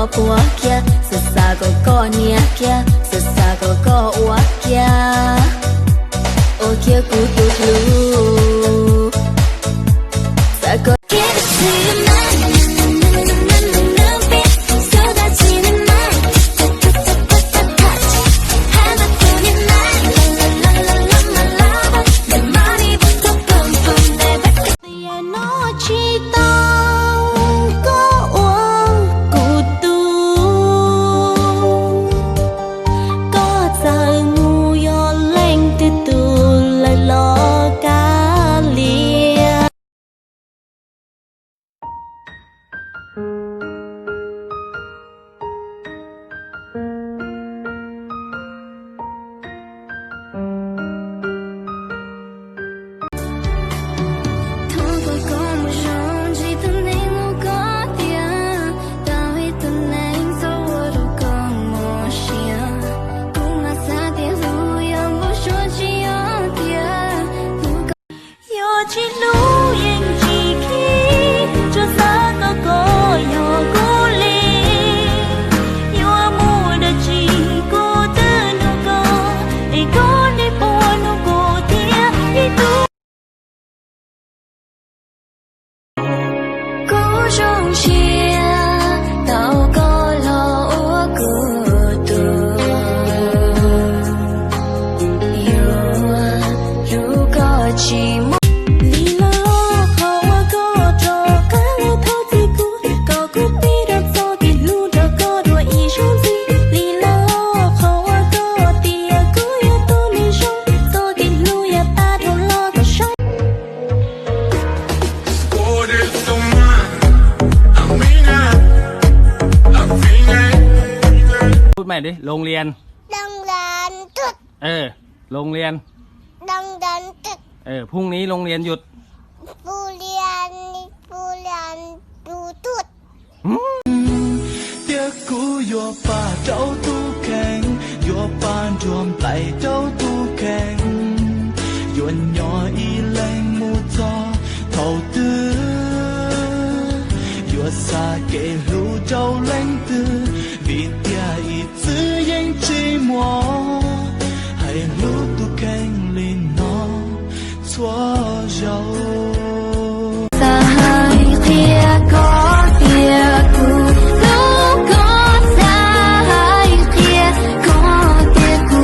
Ua kiag, xav xav kom koj nias kiag, xav xav kom koj ua kiag, ua kiag kuv tus hlub. Xav kom Yam no tsis tau koj ua kuv tug, koj txawm mus yog leej twg tug lawm los kav liam. Thov kom koj mus zoo tsis tau neeg hlub koj tiag, tau ib tug neeg txhob ua rau koj mob siab. Kuv mas xav tias hlub yog npau suav tsis yog tiag, hlub koj yog tsis hlub yeej tsis khib, tsuas xav kom koj yog kuv li. Yuav mus dab tsi kuv twb nug koj, es koj niam puas nug kuv thiab ib tug. Kuv zoo siab tau koj los ua kuv tug, yuav hlub koj tsis muaj li los qhov uas koj rov qab los thov txim kuv, kom kuv pib rau txoj kev hlub nrog koj dua ib zaug ntxiv. Li los qhov uas koj tias kuv yuav tau nws zoo, txoj kev hlub yav tag dhau los kom zoo.พูดใหม่ดิ โรงเรียน โรงเรียนหยุด เออ โรงเรียน โรงเรียนหยุด เออ พรุ่งนี้โรงเรียนหยุด พรุ่งนี้โรงเรียนหยุด Tias kuv yuav pab rau tus kheej, yuav pab nruab nplaim rau tus kheej, yuav nyob ib leeg mus txog thaum twg, yuav xa kev hlub rau leej twg, vim tias ib txwm yeej tsis muaj, hais hlub tus kheej li no txhua zaus. Xav hais qhia koj tias kuv hlub koj, xav hais qhia koj tias kuv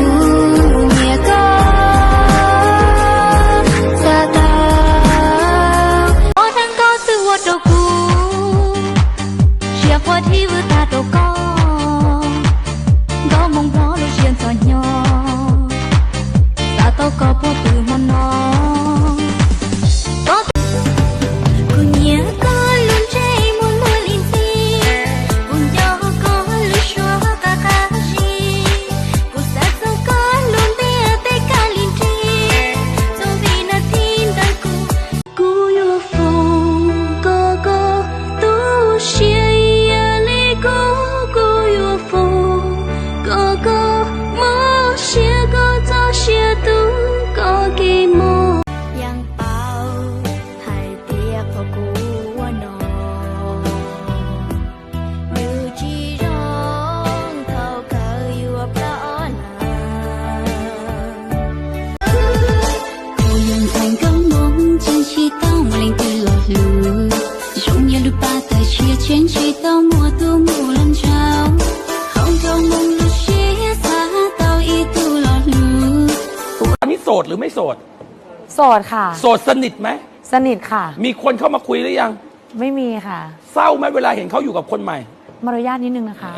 nyiam koj. Xav tau qhov neeg koj twb ua rau kuv, siab quaj dhib vwm tag rau koj, nkauj Hmoob hlob lub siab ntxhov hnyo, xav tau koj puag pw hmo no. Kuv nyiam koj lub ntsej muag luag li ntxhi, kuv nco koj lub suab qab qab zib, kuv xav txog koj lub ntiaj teb kaj li nrig, txhua vim nas this ntawm kuv. Kuv yuav foom kom koj tu siab ib yam li kuv, kuv yuav foom kom koj mob siab, koj txoj sia tu koj kev mob. Yeej paub hais tias qhov kuv ua no, nws tsis zoo thaum kawg yuav ploj na. Kuv yeej txais nkauj Hmoob tseem tsis tau muaj leej twg los hlub, zoo yam lub paj tawg tshiab tseem tsis tau muaj tus mus los ntsauv, hauv nkauj Hmoob lub siab xav tau ib tug los hlub. อันนี้โสดหรือไม่โสด โสดค่ะ โสดสนิทไหม สนิทค่ะ มีคนเข้ามาคุยหรือยัง ไม่มีค่ะ เศร้าไหมเวลาเห็นเขาอยู่กับคนใหม่ มารยาทนิดนึงนะคะ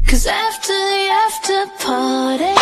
'Cause after the after party